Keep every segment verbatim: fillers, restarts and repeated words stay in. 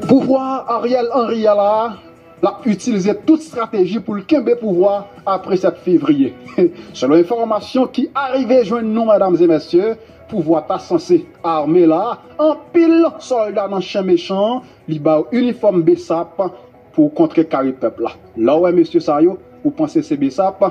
Pouvwa Ariel Henry a la, l ap itilize tout estrateji pou l kenbe pouvwa apre sèt fevriye. Selon enfòmasyon ki arive jwenn nou, medam e mesye, pouvwa ta sanse ame la, anpil sòlda nan chen mechan, li ba yo inifòm besap pou kontrekare pèp la. Lè w wè mesye sa yo, ou panse se besap,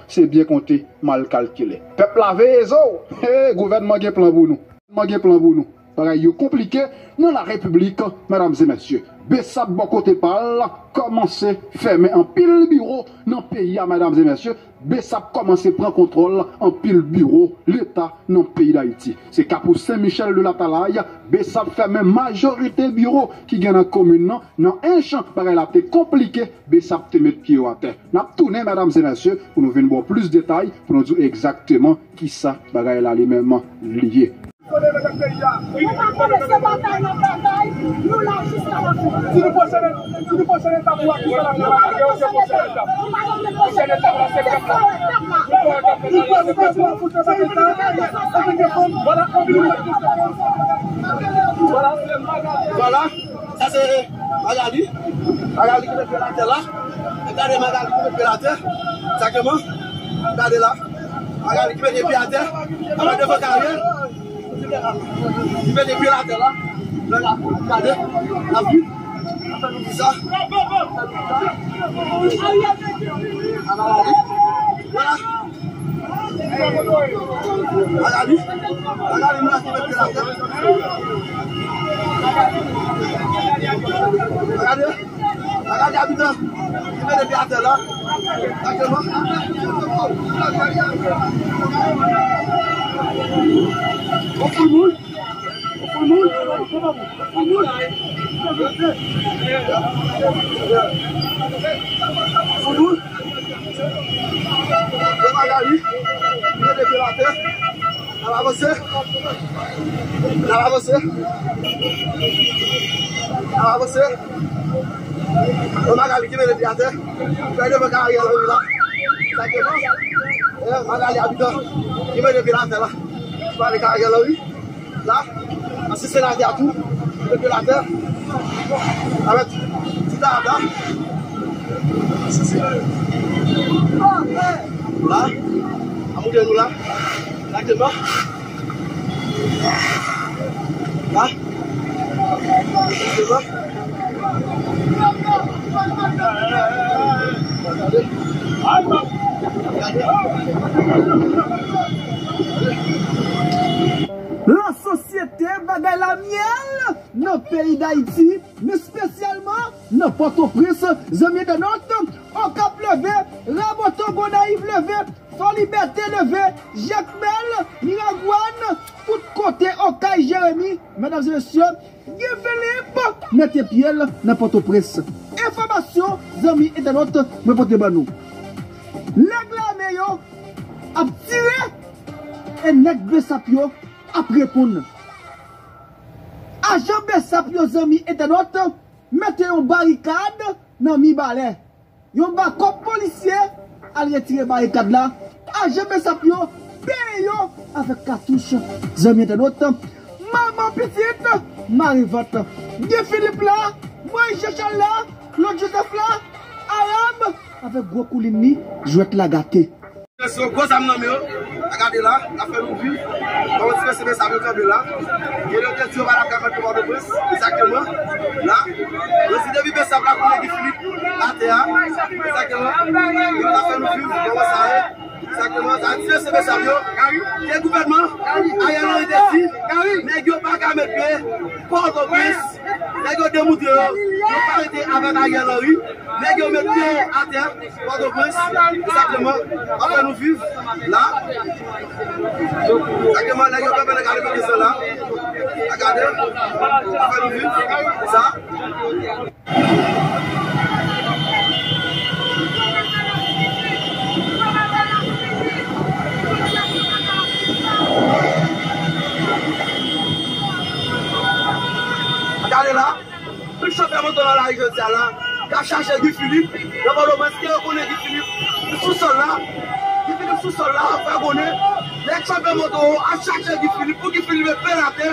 se byen konte, mal kalkile. Pèp la veye zo w, gouvènman gen plan pou nou. Gouvènman gen plan pou nou. Bagay yo konplike nan la repiblik, medam e mesye. Besap bò kote pa l kòmanse fèmen anpil biwo nan peyi a, medam e mesye. Besap kòmanse pran kontwòl anpil biwo leta nan peyi Dayiti. Se ka pou Sen Michèl de Latalay, Besap fèmen majorite biwo ki gen nan komin nan. Nan Ench, bagay la te konplike, Besap te met pye yo atè. N ap tounen, medam e mesye, pou nou vin ba w plis detay, pou nou di w egzakteman kisa bagay la li menm li ye. Nou pa kòmanse batay nan batay, nou la jiska lafen. Si nou pwochen, si nou pwochen etap pou akizasyon la, nou pa nan pwochen etap. Nou pa nan pwochen etap. Se fè etap la. Vwala, vwala, se Magali. Vwala. Sa se Magali. Magali ki met pye l atè la. E gade Magali ki met pye l atè. Egzakteman. Gade la. Magali ki mete pye atè. Anba devan karyè. Ki mete pye l atè la. Gade. N ap viv. Sa. Magali. Vwala. Magali, Magali, mwen ki met pye l atè. Magali, Magali, abitan, ki mete pye atè la. Egzakteman. Yon foul moun. Yon foul moun. Founou. Fè bagay li. Mete pye l atè. N ap avanse. N ap avanse. N ap avanse. Fè bagay li ki mete pye atè. Fè devan karyè lan wi la. Sa ke non. Fè bagay li abitan. Ki mete pye l atè la. Fè bagay karyè lan wi. La, ansyen senatè a tou, revelatè, avèk ti dada. La, a montre nou la, egzakteman. La, egzakteman. Gade. Gade. Lasosyete bagay la myèl nan peyi Dayiti, men espesyalman nan Pòtoprens, zanmi entènot, Okap leve, Raboto, Gonayiv leve, Fòlibète leve, Jakmèl, Miragwàn, tout kote, Okay, Jeremi, medam e mesye, Guy Philippe mete pye l nan Pòtoprens. Enfòmasyon, zanmi entènot, mwen pote ban nou. Nèg lame yo ap tire e nèg besap yo ap reponn. Ajan besap yo, zanmi entènot, mete yon barikad nan Mibalè. Yon bakòp polisye al retire barikad la. Ajan besap yo peye yo avèk katouch. Zanmi entènot, manman pitit mare vant. Guy Philippe la, Moyiz Jechal la, Claude Joseph la, Arab avèk gwo koulin li, jwèt la gate. Yo gwo zam nan men yo. A gade la, n ap fè nou viv. Kòman ti mesye sa yo kanpe la. Yo te di yo pa t ap ka met pou Pòtoprens. Egzakteman. La. Yo di depi besap la konnen Guy Philippe atè a. Egzakteman. Yo t ap fè nou viv. Kòman sa ye. Egzakteman. Sa ti mesye besap yo. Ke gouvènman Ariel Henry te di. Nèg yo pa ka met pye Pòtoprens. Nèg yo demontre yo. Yo pa rete avèk Ariel Henry. Nèg yo met pye atè. Pòtoprens, egzakteman, apre nou viv la. Egzakteman, nèg yo kanpe nan gade kote sa la. A gade, apre nou viv sa. A gade la. Tout chofè moto nan lari jodi a la, k ap chache Guy Philippe, nan Pòtoprens, ke yo konnen Guy Philippe sou sòl la. Guy Philippe sou sòl la, fè konnen, nèg chofè moto yo ap chache Guy Philippe, pou Guy Philippe mete pye l atè,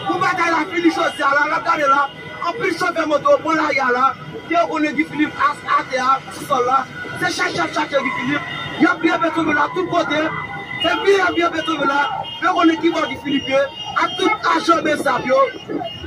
pou batay la fini jodi a la, n ap gade la. Anpil chofè moto pran lari a la, ke yo konnen Guy Philippe a, atè a, sou sòl la. Se chache y ap chache Guy Philippe. Y ap vire Petyonvil la tout kote. Se vire y ap vire Petyonvil la. Yo konnen ki bò Guy Philippe ye. Ak tout ajan B S A P yo.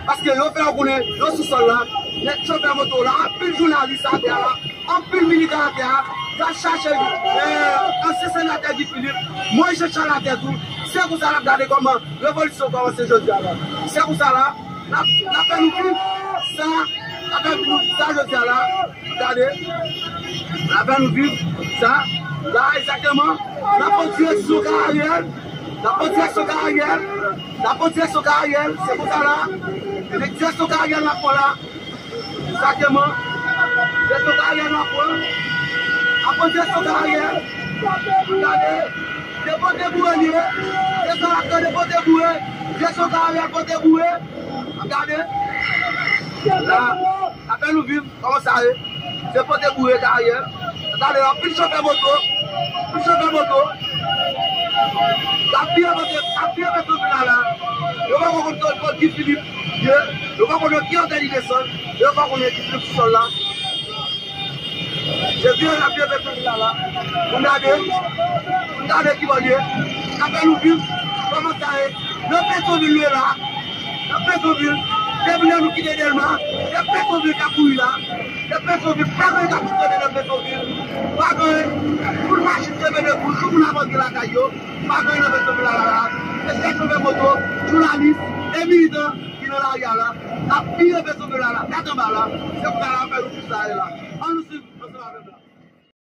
Paske yo fè yo konnen yo sou sòl la. Nèg chofè moto la, anpil jounalis atè a la. Anpil militan atè a, y ap chache, eh, ansyen senatè Guy Philippe, Moïse Jean Charles atè tou. Se konsa n ap gade kòman revolisyon kòmanse jodi a la. Se konsa la, n ap, n ap fè nou viv sa, n ap fè nou viv sa jodi a la. Gade, n ap fè nou viv sa, la egzakteman, n ap pran direksyon kay Ariel, n ap pran direksyon kay Ariel, n ap pran direksyon kay Ariel, se konsa la, e direksyon kay Ariel n ap pran la. Egzakteman. Direksyon kay Ariel n ap pran. N ap pran direksyon kay Ariel. Gade. Se Potemoule li ye. Se sa l ap pran de Potemoule. Direksyon kay Ariel Potemoule. Gade. La. N ap fè nou viv kòman sa ye. Se Potemoule kay Ariel. Gade, anpil chofè moto. Anpil chofè moto. L ap vire Pote-, l ap vire Petyonvil la la. Yo poko konn kot, kot Guy Philippe ye. Yo poko konn ki otè li desann. Yo poko konn ki Philippe sou sòl la. Se vire l ap vire Petyonvil la la. Pou n gade. Pou n gade ki bò l ye. N ap fè nou viv kòman sa ye. Nan Petyonvil nou ye la. Nan Petyonvil. Depi lè nou kite Dèlma, se Petyonvil k ap kouri la. Se Petyonvil, pa gen anyen k ap fonksyone nan Petyonvil. Pa gen anyen. Tout machin kenbe debout, tout moun ap antre lakay yo. Pa gen anyen nan Petyonvil la la la. Se chofè moto, jounalis, e militan ki nan lari a la. N ap vire Petyonvil la la, tèt anba la. Se konsa la, fè nou tout sa ye la. Ann nou swiv ansanm avè m la.